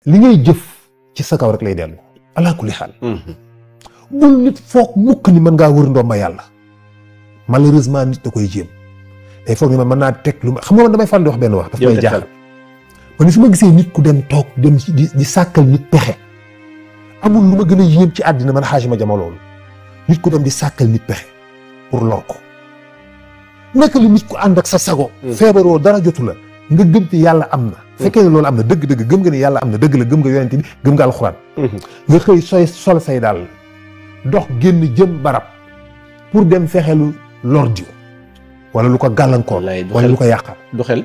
li ngay jëf ci sa kaw rek lay dellu ala kulli xaal bul nit foog mukk ni mën ngaa wër ndomba yàlla malheureusement nit da koy jéem day foog ni man mën naa teg lu ma xam nga man damay faral di wax benn wax daf may jaaxal man su ma gisee nit ku dem toog dem di sàkkal nit pexe amul lu ma gën a yéem ci àddina man xaaj ma jama loolu nit ku dem di sàkkal nit pexe pour lor ko naka la nit ku ànd ak sa sago feebaroo dara jotu la nga gëm te yàlla am na fekkee ne loolu am na dëgg-dëgg gëm nga ne yàlla am na dëgg la gëm nga yonent bi gëm nga alxuraan nga xëy sol say daal dox génn jëm barab pour dem fexelu lor diw wala lu ko gàllankoor wala lu ko yàqal du xel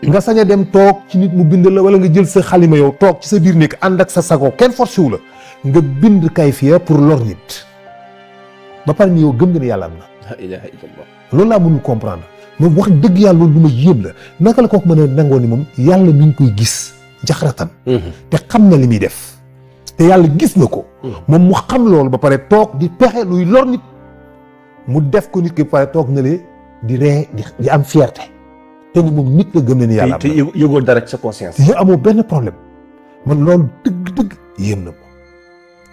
nga sañ a dem toog ci nit mu bind la wala nga jël sa xalima yow toog ci sa biir nekk ànd ak sa sago kenn forcé wu la nga bind kayfiya pour lor nit ba pare ni yow gëm nga ne yàlla am na la ilaha illallah loolu laa mënul comprendre moom wax dëgg yàlla loolu lu ma yéem la naka la kooku mën a nangoo ni moom yàlla mi ngi koy gis jaxaratan te xam na li muy def te yàlla gis na ko moom mu xam loolu ba pare toog di pexe luy lor nit mu def ko nit ki ba pare toog na le di ree di am fierté te ni moom nit la gëm na ni yàlla am te yëgoo dara ci sa conscience te amoo benn problème man loolu dëgg-dëgg yéem na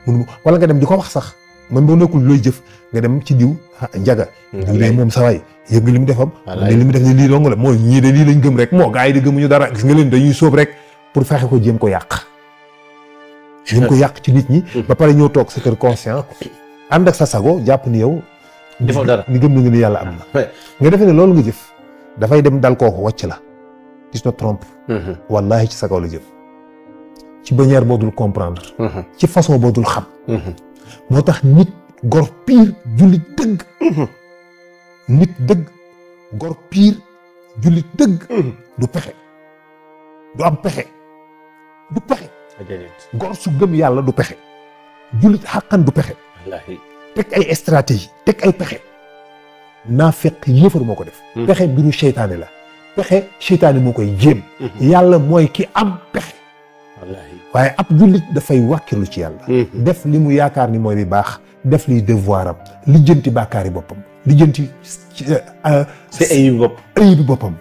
ma wala nga dem di ko wax sax man boo nekkul looy jëf nga dem ci diw njaga diw de moom sa waay yëg nga li mu defam ne li mu def ne lii dong la mooy ñii de lii lañ gëm rek moo gars yi di gëmuñu dara gis nga leen dañuy sóob rek pour fexe ko jéem ko yàq ci nit ñi ba pare ñëw toog sa kër conscient ànd ak sa sago jàpp ni yow defoo dara ni gëm na nga ni yàlla am na nga defee ne loolu nga jëf dafay dem dal kooku wàcc la gis na trompe wallahi ci sa kaw la jëf ci manière boo dul comprendre ci façon boo dul xam moo tax nit gor piir jullit dëgg nit dëgg gor piir jullit dëgg du pexe du am pexe du pexe gor su gëm yàlla du pexe jullit xàqan du pexe teg ay stratégie teg ay pexe naafeq yëfar moo ko def pexe mbiru seytaane la pexe seytaane moo koy jéem yàlla mooy ki am pexe waaye ab jullit dafay wàkkilu ci yàlla def li mu yaakaar ni mooy li baax def liy devoir am lijjanti bàkkaari boppam lijjanti sa ayibi boppam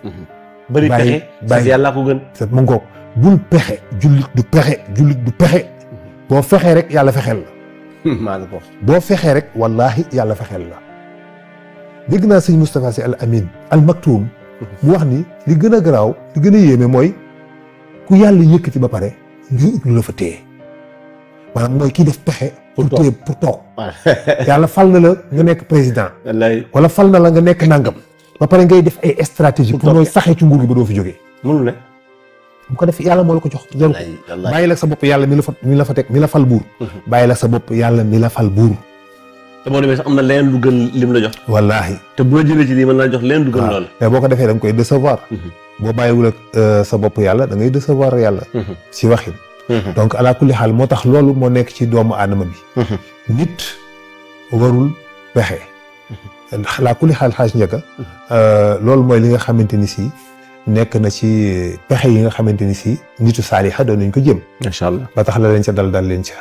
bëri pexe sant yàlla ko gën mu ngoog bul pexe jullit du pexe boo fexee rek yàlla fexeel la maa ngi ko boo fexee rek wallaahi yàlla fexeel la dégg naa sëñ Moustapha Sy Al Amin Al Maktoum mu wax ni li gën a garaaw li gën a yéeme mooy ku yàlla yëkkati ba pare ñu ut lu la fa téye maanaam mooy kii def pexe pour toog yàlla fal na la nga nekk président wala fal na la nga nekk nangam ba pare ngay def ay stratégie pour nooy saxee ci nguur gi ba doo fi jógee mënul ne bu ko def yàlla moo la ko jox jël ko bàyyi la sa bopp yàlla mi la fa teg mi la fal buur bàyyi la sa bopp yàlla mi la fal buur te boo demee sax am na leneen lu gën lim la jox wallaahi te bu la jëlee ci lii mën naa jox leneen lu gën loolu mais boo ko defee da nga koy décevoir boo bàyyiwul ak sa bopp yàlla da ngay décevoir yàlla si waxin donc ala kulli xaal moo tax loolu moo nekk ci doomu aadama bi nit warul pexe ala kulli xaal xaaj njëkka loolu mooy li nga xamante ni si nekk na ci pexe yi nga xamante ni si nitu saaliha doon nañ ko jëm incha allah ba tax la leen ca dal leen ca